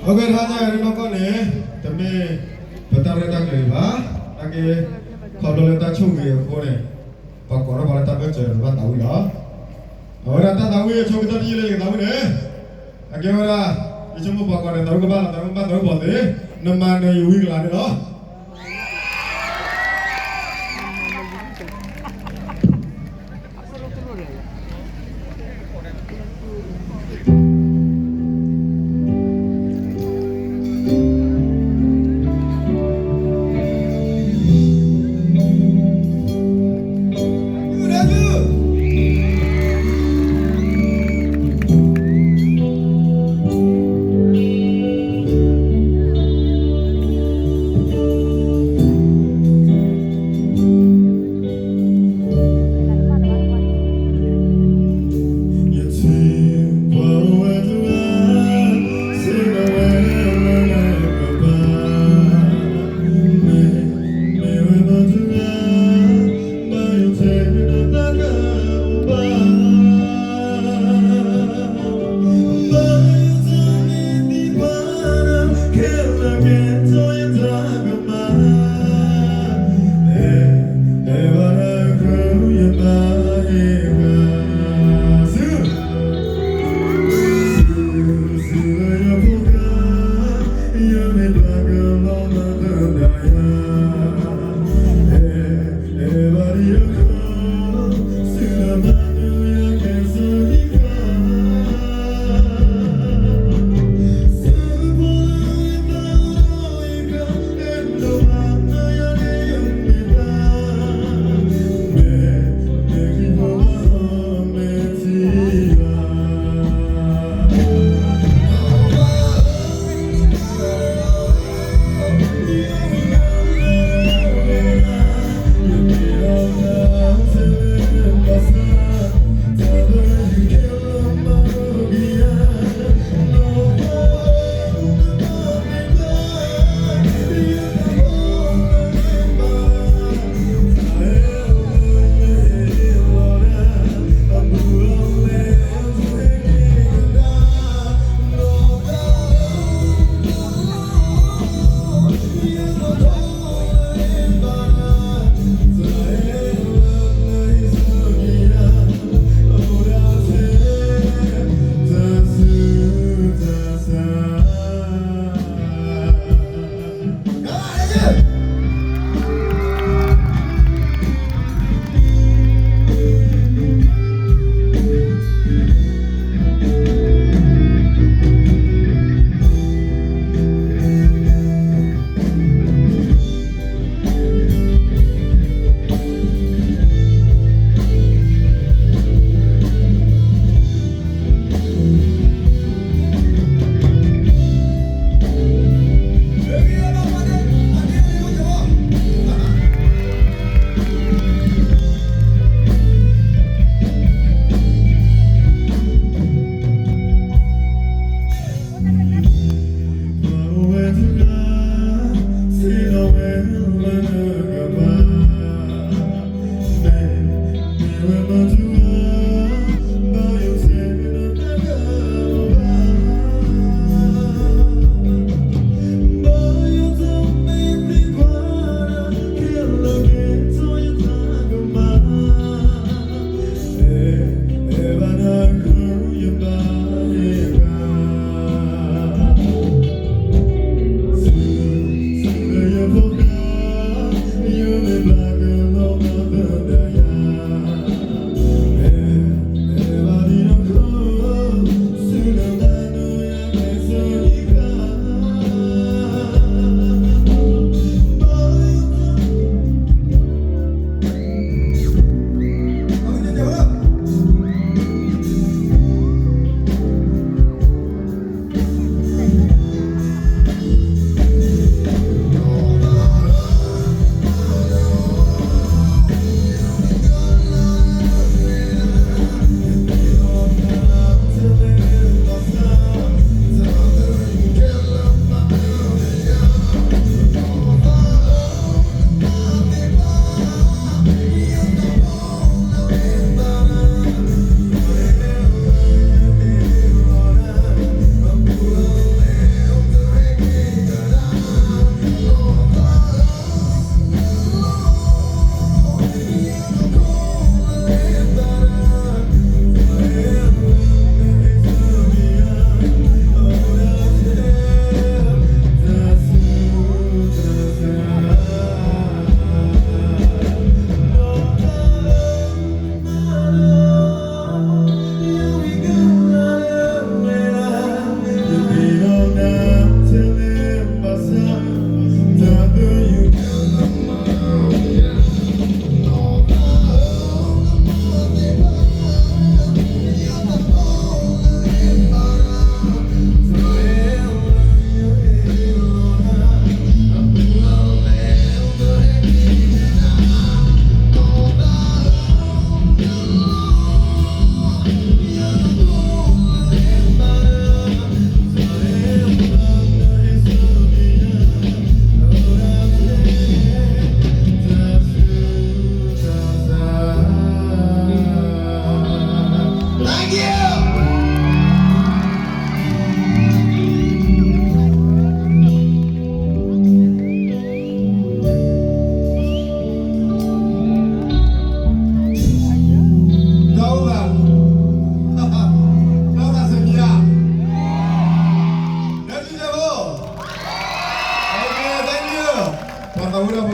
တဟါညါအံၤနီၢ်ကီၢ်န့ၣ် တမ့ၢ်ပတၢ်ရဲၣ်တၢ်ကျဲၤဘၣ်, နာ်က့ ခီဖျိလၢတၢ်ဆိၣ်ဂ့ၤအဃိန့ၣ် ပှၤကိးထီၣ်ပှၤလၢတၢ်ဘၢၣ်စၢၤဘၣ်သးဝံၣ်လီၤ. အဝဲဒၣ်တၢ်သးဝံၣ်အဆိကတၢၢ်တယုၢ်လၢယကသးဝံၣ်န့ၣ် အကဲဝဲဒၣ် ယဆိကမိၣ်ပှၤကိးန့ၣ် သးဝံၣ်ကဘၣ်လီၤ သးဝံၣ်ကဘၣ်သးဝံၣ်ပှၤသ့, နမၤနၢၤယဝံၤကလၤန့ၣ်လီၤ.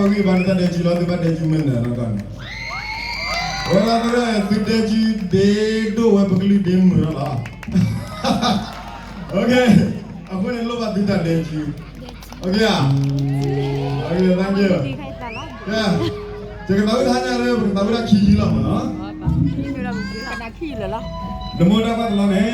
ဂ့ၤဘၣ်န့ၣ် တၢ်ဒဲကၠူလီၤ သုဘၣ်ဒဲကၠူမ့ၢ်နၢၤနီၢ်ကီၢ်န့ၣ်, ဝဲလီၤသရၣ် သုဒဲကၠူဒ့ဒိၣ်ဝဲ ပကလုၢ်ဒ့မုာ်ထီၣ်လီၤ. Okay, အဃိန့ၣ်လိၣ်ဘၣ်သုတၢ်ဒဲကၠူ. Okay ဧါ. Okay, thank you. ကဲ, ယကသးဝံၣ်တဟါညါလၢ ပကသးဝံၣ်တၢ်ခံလံလီၤမ့ၢ်နီၤ. နမိၢ်တၢ်ပှၢ်တလီၤန့ၣ်